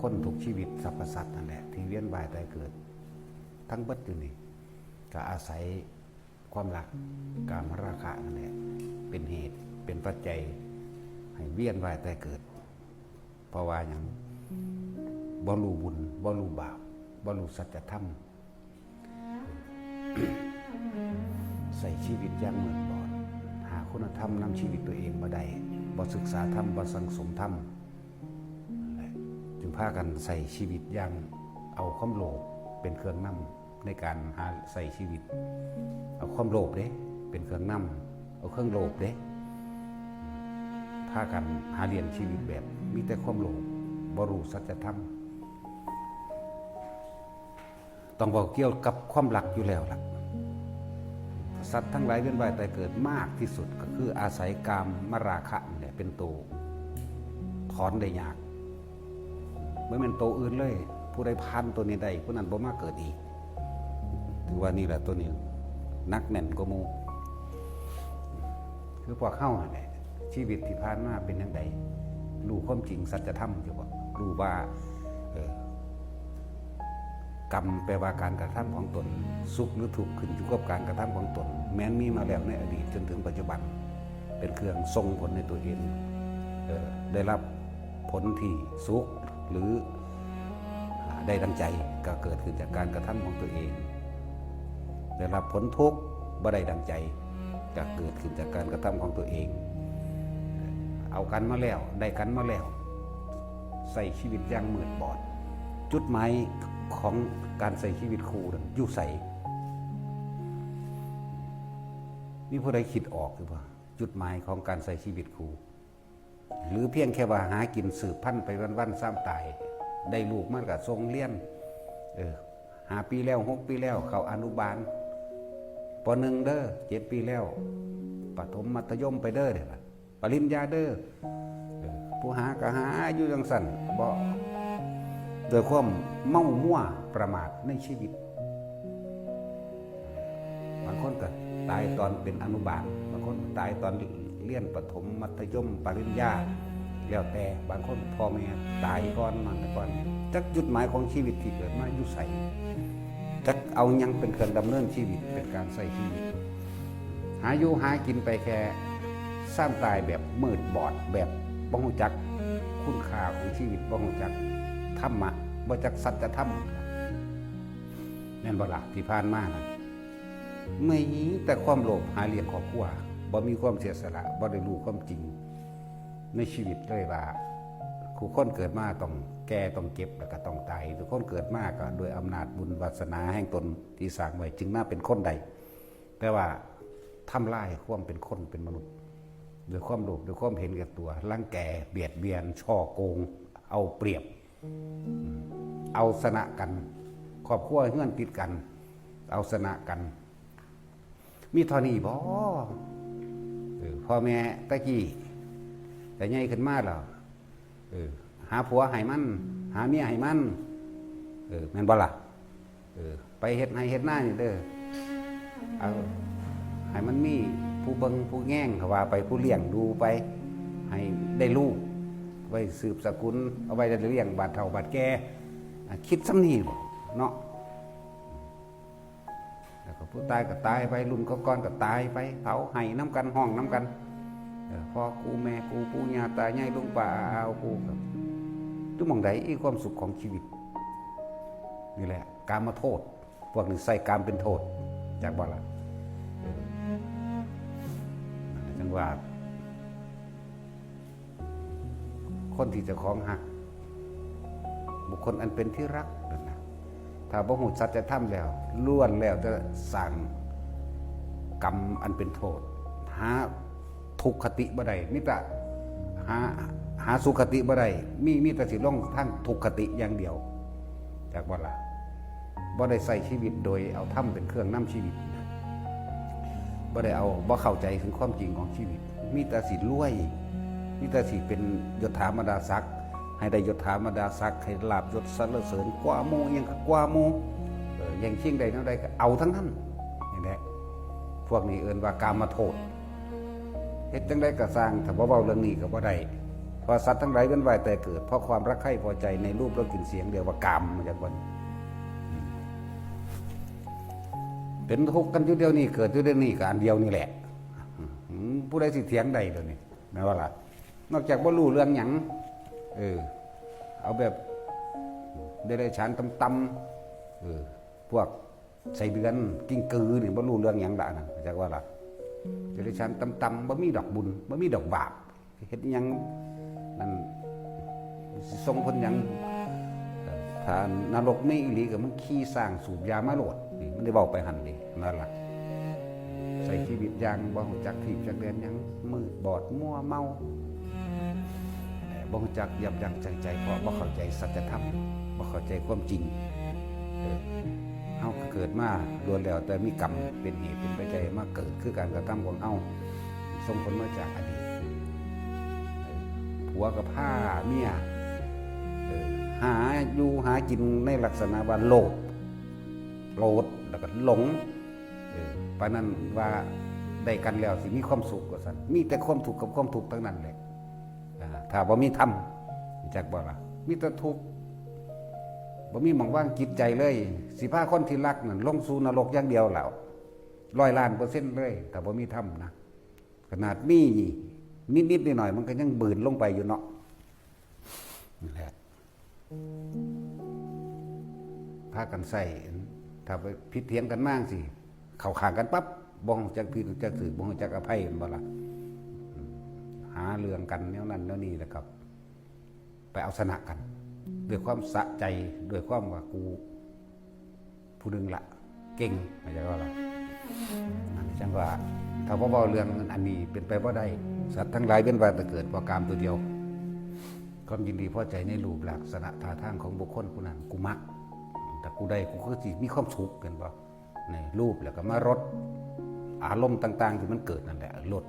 ຄົນທຸກຊີວິດ ສັບພະສັດນັ້ນແຫຼະ ທີ່ວຽນວ່າຍຕາຍເກີດ ທັງເບິດຢູ່ນີ້ ກໍອາໄສຄວາມລັກ ກາມະລາຄະນັ້ນແຫຼະ ເປັນເຫດເປັນປັດໄຈໃຫ້ວຽນວ່າຍຕາຍເກີດ. ເພາະວ່າຫຍັງ? ບໍ່ຮູ້ບຸນ ບໍ່ຮູ້ບາບ ບໍ່ຮູ້ສັດຈະທຳ. ໃຊ້ຊີວິດຢ່າງມືດບອດ ຫາຄຸນນະທຳນຳຊີວິດຕົວເອງບໍ່ໄດ້ ບໍ່ສຶກສາທຳ ບໍ່ສັງສົມທຳ ນັ້ນແຫຼະ ຈຶ່ງພາກັນໃຊ້ຊີວິດຢ່າງເອົາຄວາມໂລບເປັນເຄື່ອງນຳໃນການຫາໃຊ້ຊີວິດ. ເອົາຄວາມໂລບເດ້ເປັນເຄື່ອງນຳ ເອົາເຄື່ອງໂລບເດ້ ພາກັນຫາລ້ຽງຊີວິດແບບມີແຕ່ຄວາມໂລບ ບໍ່ຮູ້ສັດຈະທຳ. ຕ້ອງເວົ້າກ່ຽວກັບຄວາມລັກຢູ່ແລ້ວລະ. ສັດທັງຫຼາຍວຽນວ່າຍຕາຍເກີດມາກທີ່ສຸດ ກໍຄືອາໄສກາມມະລາຄະນີ້ແຫຼະເປັນໂຕຖອນໄດ້ຍາກ. ບໍ່ແມ່ນໂຕອື່ນເລີຍ ຜູ້ໃດຜ່ານໂຕນີ້ໄດ້ ຜູ້ນັ້ນບໍ່ມາເກີດອີກ. ຖືວ່ານີ້ລະ ໂຕນີ້ໜັກແໜ້ນກວ່າໝູ່. ຄືພວກເຮົາຫັ້ນແຫຼະ ຊີວິດທີ່ຜ່ານມາເປັນຈັ່ງໃດ? ຮູ້ຄວາມຈິງສັດຈະທຳຢູ່ບໍ່? ຮູ້ວ່າ ເອີ ກຳແປວ່າການກະທຳຂອງຕົນ ສຸກຫຼືທຸກ ຂຶ້ນຢູ່ກັບການກະທຳຂອງຕົນ ແມ່ນມີມາແລ້ວໃນອະດີດຈົນເຖິງປັດຈຸບັນ ເປັນເຄື່ອງສົ່ງຜົນໃຫ້ຕົວເອງ ເອີ ໄດ້ຮັບຜົນທີ່ສຸກ ຫຼື ອາ ໄດ້ດັ່ງໃຈ ກໍເກີດຂຶ້ນຈາກການກະທຳຂອງຕົວເອງ. ໄດ້ຮັບຜົນທຸກ ບໍ່ໄດ້ດັ່ງໃຈ ກໍເກີດຂຶ້ນຈາກການກະທຳຂອງຕົວເອງ. ເອົາກັນມາແລ້ວ ໄດ້ກັນມາແລ້ວ ໃຊ້ຊີວິດຢ່າງມືດບອດ. ຈຸດໝາຍຂອງການໃຊ້ຊີວິດຄູ່ນັ້ນຢູ່ໃສ? ມີຜູ້ໃດຄິດອອກຫຼືບໍ່? ຈຸດໝາຍຂອງການໃຊ້ຊີວິດຄູ່ ຫຼືພຽງແຄ່ວ່າຫາກິນສືບພັນໄປວັນໆ ຊາມຕາຍ ໄດ້ລູກມາກໍສົ່ງຮຽນ ເອີ ຫ້າປີແລ້ວ ຫົກປີແລ້ວ ເຂົ້າອະນຸບານ ປໍໜຶ່ງເດີ ເຈັດປີແລ້ວ ປະຖົມມັດທະຍົມໄປເດີ ເດ້ ປະລິນຍາເດີ ເອີ ຜູ້ຫາກໍຫາຢູ່ຈັ່ງຊັ້ນ ບໍ່ ດ້ວຍຄວາມເມົາມົວປະໝາດໃນຊີວິດ. ບາງຄົນກໍຕາຍຕອນເປັນອະນຸບານ ບາງຄົນຕາຍຕອນຮຽນປະຖົມ ມັດທະຍົມ ປະລິນຍາ ແລ້ວແຕ່. ບາງຄົນພໍ່ແມ່ຕາຍກ່ອນ ມາແຕ່ກ່ອນ. ຈັກຈຸດໝາຍຂອງຊີວິດທີ່ເກີດມາຢູ່ໃສ? ຈັກເອົາຫຍັງເປັນເຄື່ອງດຳເນີນຊີວິດ ເປັນການໃຊ້ຊີວິດ? ຫາຢູ່ຫາກິນໄປແຄ່ຊາມຕາຍແບບມືດບອດ ແບບບໍ່ຮູ້ຈັກຄຸນຄ່າຂອງຊີວິດ ບໍ່ຮູ້ຈັກທຳມະ ບໍ່ຈັກສັດຈະທຳ ແມ່ນບໍ່ລະ? ທີ່ຜ່ານມານັ້ນມີແຕ່ຄວາມໂລບຫາລ້ຽງຄອບຄົວ ບໍ່ມີຄວາມເສຍສະຫຼະ ບໍ່ໄດ້ຮູ້ຄວາມຈິງໃນຊີວິດເລີຍວ່າ ທຸກຄົນເກີດມາຕ້ອງແກ່ຕ້ອງເຈັບ ແລ້ວກໍຕ້ອງຕາຍ. ທຸກຄົນເກີດມາກໍດ້ວຍອຳນາດບຸນວາສະໜາແຫ່ງຕົນທີ່ສ້າງໄວ້ ຈຶ່ງມາເປັນຄົນໄດ້ ແຕ່ວ່າທຳລາຍຄວາມເປັນຄົນເປັນມະນຸດ ດ້ວຍຄວາມໂລບ ດ້ວຍຄວາມເຫັນແກ່ຕົວ ລັງແກ ບຽດບຽນ ສໍ້ໂກງ ເອົາປຽບ ເອົາຊະນະກັນ ຄອບຄົວເຮືອນຕິດກັນ ເອົາຊະນະກັນ. ມີເທົ່ານີ້ບໍ? ເອີ ພໍ່ແມ່ແຕ່ກີ້ ແຕ່ໃຫຍ່ຂຶ້ນມາແລ້ວ ເອີ ຫາຜົວໃຫ້ມັນ ຫາເມຍໃຫ້ມັນ ເອີ ແມ່ນບໍ່ລະ? ເອີ ໄປເຮັດໄຮ່ເຮັດນານີ້ເດີ ເອົາໃຫ້ມັນມີຜູ້ເບິ່ງຜູ້ແຍງ ເຂົາວ່າໄປ ຜູ້ລ້ຽງດູໄປ ໃຫ້ໄດ້ລູກໄວ້ສືບສະກຸນ ເອົາໄວ້ລ້ຽງບາດເຖົ້າບາດແກ່. ອາ ຄິດສ່ຳນີ້ບໍເນາະ? ແລ້ວກໍຜູ້ຕາຍກໍຕາຍໄປ ລຸ້ນກ່ອນກໍຕາຍໄປ ເຜົາໄຫ້ນຳກັນ ຮ້ອງນຳກັນ ເອີ ພໍ່ກູແມ່ກູ ປູ່ຍ່າຕາຍາຍ ລຸງປ້າອາອາວກູ ຢູ່ໝ່ອງໃດອີກຄວາມສຸກຂອງຊີວິດ? ນີ້ແຫຼະ ກາມະໂທດ ພວກນີ້ໃຊ້ກາມເປັນໂທດ ຈັກບໍ່ລະ? ເອີ ຈັ່ງວ່າ ຄົນທີ່ເຈົ້າຂອງຮັກ ບຸກຄົນອັນເປັນທີ່ຮັກນັ້ນນະ ຖ້າບໍ່ຮູ້ສັດຈະທຳແລ້ວ ລ້ວນແລ້ວແຕ່ສ້າງກຳອັນເປັນໂທດ ຫາທຸກຄະຕິບໍ່ໄດ້ ມີແຕ່ຫາ ຫາສຸຄະຕິບໍ່ໄດ້ ມີ ມີແຕ່ຊິລົງທາງທຸກຄະຕິຢ່າງດຽວ ຈັກບໍ່ລະ? ບໍ່ໄດ້ໃຊ້ຊີວິດໂດຍເອົາທຳເປັນເຄື່ອງນຳຊີວິດ ບໍ່ໄດ້ເອົາ ບໍ່ເຂົ້າໃຈເຖິງຄວາມຈິງຂອງຊີວິດ ມີແຕ່ຊິລວຍ ມີແຕ່ຊິເປັນຍົດຖາບັນດາສັກ ໃຫ້ໄດ້ຍົດຖາບັນດາສັກ ໃຫ້ລາບຍົດສັນລະເສີນກວ່າໝູ່ ອີ່ຫຍັງກໍກວ່າໝູ່ ເອີ ແຍ່ງຊິງໄດ້ແນວໃດກໍເອົາທັງນັ້ນ. ນີ້ແຫຼະ ພວກນີ້ເອີ້ນວ່າກາມະໂທດ. ເຮັດຈັ່ງໃດກໍຊ່າງ ຖ້າບໍ່ເວົ້າເລື່ອງນີ້ກໍບໍ່ໄດ້ ເພາະສັດທັງຫຼາຍເວີນວ່າແຕ່ເກີດ ເພາະຄວາມລັກໃຄ່ພໍໃຈໃນຮູບ ລົດ ກິ່ນ ສຽງ ເອີ້ນວ່າກາມ ເຈົ້າກ່ອນ. ເປັນທຸກກັນຢູ່ດຽວນີ້ ເກີດຢູ່ດຽວນີ້ ກໍອັນດຽວນີ້ແຫຼະ. ອືມ ຜູ້ໃດຊິຖຽງໄດ້ດຽວນີ້ ແມ່ນບໍ່ລະ? ນອກຈາກບໍ່ຮູ້ເລື່ອງຫຍັງ ເອີ ເອົາແບບເດເຣດສານຕ່ຳໆ ເອີ ພວກໄສ້ເດືອນ ກິ້ງກືນີ້ ບໍ່ຮູ້ເລື່ອງຫຍັງລະ ອັນນັ້ນ ຈັກວ່າລະ ເດເຣດສານຕ່ຳໆ ບໍ່ມີດອກບຸນ ບໍ່ມີດອກບາບ ເຮັດຫຍັງນັ້ນ ຊິສົ່ງຜົນຫຍັງ? ເອີ ຖ້ານະລົກມີອີ່ຫຼີກໍມັນຂີ່ຊ້າງສູບຢາມາໂລດ ນີ້ມັນໄດ້ເວົ້າໄປຫັ້ນເດ້ ນັ້ນລະ ໃຊ້ຊີວິດຢ່າງບໍ່ຮູ້ຈັກທີບຈັກແດນຫຍັງ ມືດບອດມົວເມົາ ເອີ ບໍ່ຮູ້ຈັກຢັບຢັ້ງຊົ່ງໃຈ ເພາະບໍ່ເຂົ້າໃຈສັດຈະທຳ ບໍ່ເຂົ້າໃຈຄວາມຈິງ. ເອີ ເຮົາກໍເກີດມາລ້ວນແລ້ວແຕ່ມີກຳເປັນເຫດເປັນປັດໄຈມາເກີດ ຄືການກະທຳຂອງເຮົາສົ່ງຜົນມາຈາກອະດີດ. ເອີ ຜົວກໍພາເມຍ ເອີ ຫາຢູ່ຫາກິນໃນລັກສະນະວ່າໂລບ ໂກດ ແລ້ວກໍຫຼົງ. ເອີ ປານນັ້ນວ່າໄດ້ກັນແລ້ວຊິມີຄວາມສຸກວ່າຊັ້ນ ມີແຕ່ຄວາມທຸກກັບຄວາມທຸກທັງນັ້ນແຫຼະ. ອາ ຖ້າບໍ່ມີທຳ ຮູ້ຈັກບໍ່ລະ? ມີແຕ່ທຸກ ບໍ່ມີໝ່ອງວາງຈິດໃຈເລີຍ ຊິພາຄົນທີ່ຮັກນັ້ນລົງສູ່ນະລົກຢ່າງດຽວແລ້ວ ຮ້ອຍລ້ານເປີເຊັນເລີຍ ຖ້າບໍ່ມີທຳນະ. ຂະໜາດມີນິດໆໜ້ອຍໆ ມັນກໍຍັງບືນລົງໄປຢູ່ເນາະ ນັ້ນແຫຼະ. ພາກັນໃຊ້ ຖ້າໄປຜິດຖຽງກັນມາຈັ່ງຊີ້ ເຂົ້າຂ້າງກັນປັບ ບໍ່ຮູ້ຈັກຜິດ ຮູ້ຈັກຖືກ ບໍ່ຮູ້ຈັກອະໄພ ແມ່ນບໍ່ລະ? ຫາເລື່ອງກັນແນວນັ້ນແນວນີ້ ແລ້ວກໍໄປເອົາຊະນະກັນ ດ້ວຍຄວາມສະໃຈ ດ້ວຍຄວາມວ່າກູຜູ້ໜຶ່ງລະ ເກັ່ງ ເຂົ້າໃຈບໍ່ລະ? ອັນນີ້ຈັ່ງວ່າ ຖ້າບໍ່ເວົ້າເລື່ອງອັນນີ້ເປັນໄປບໍ່ໄດ້. ສັດທັງຫຼາຍເວີນວ່າແຕ່ເກີດ ເພາະກາມຕົວດຽວ ຄວາມຍິນດີພໍໃຈໃນຮູບລັກສະນະທ່າທາງຂອງບຸກຄົນຜູ້ນັ້ນ ກູມັກ ຖ້າກູໄດ້ ກູຄືຊິມີຄວາມສຸກ ເຫັນບໍ່? ໃນຮູບ ແລ້ວກໍມາລົດ ອາລົມຕ່າງໆທີ່ມັນເກີດນັ້ນແຫຼະ ລົດ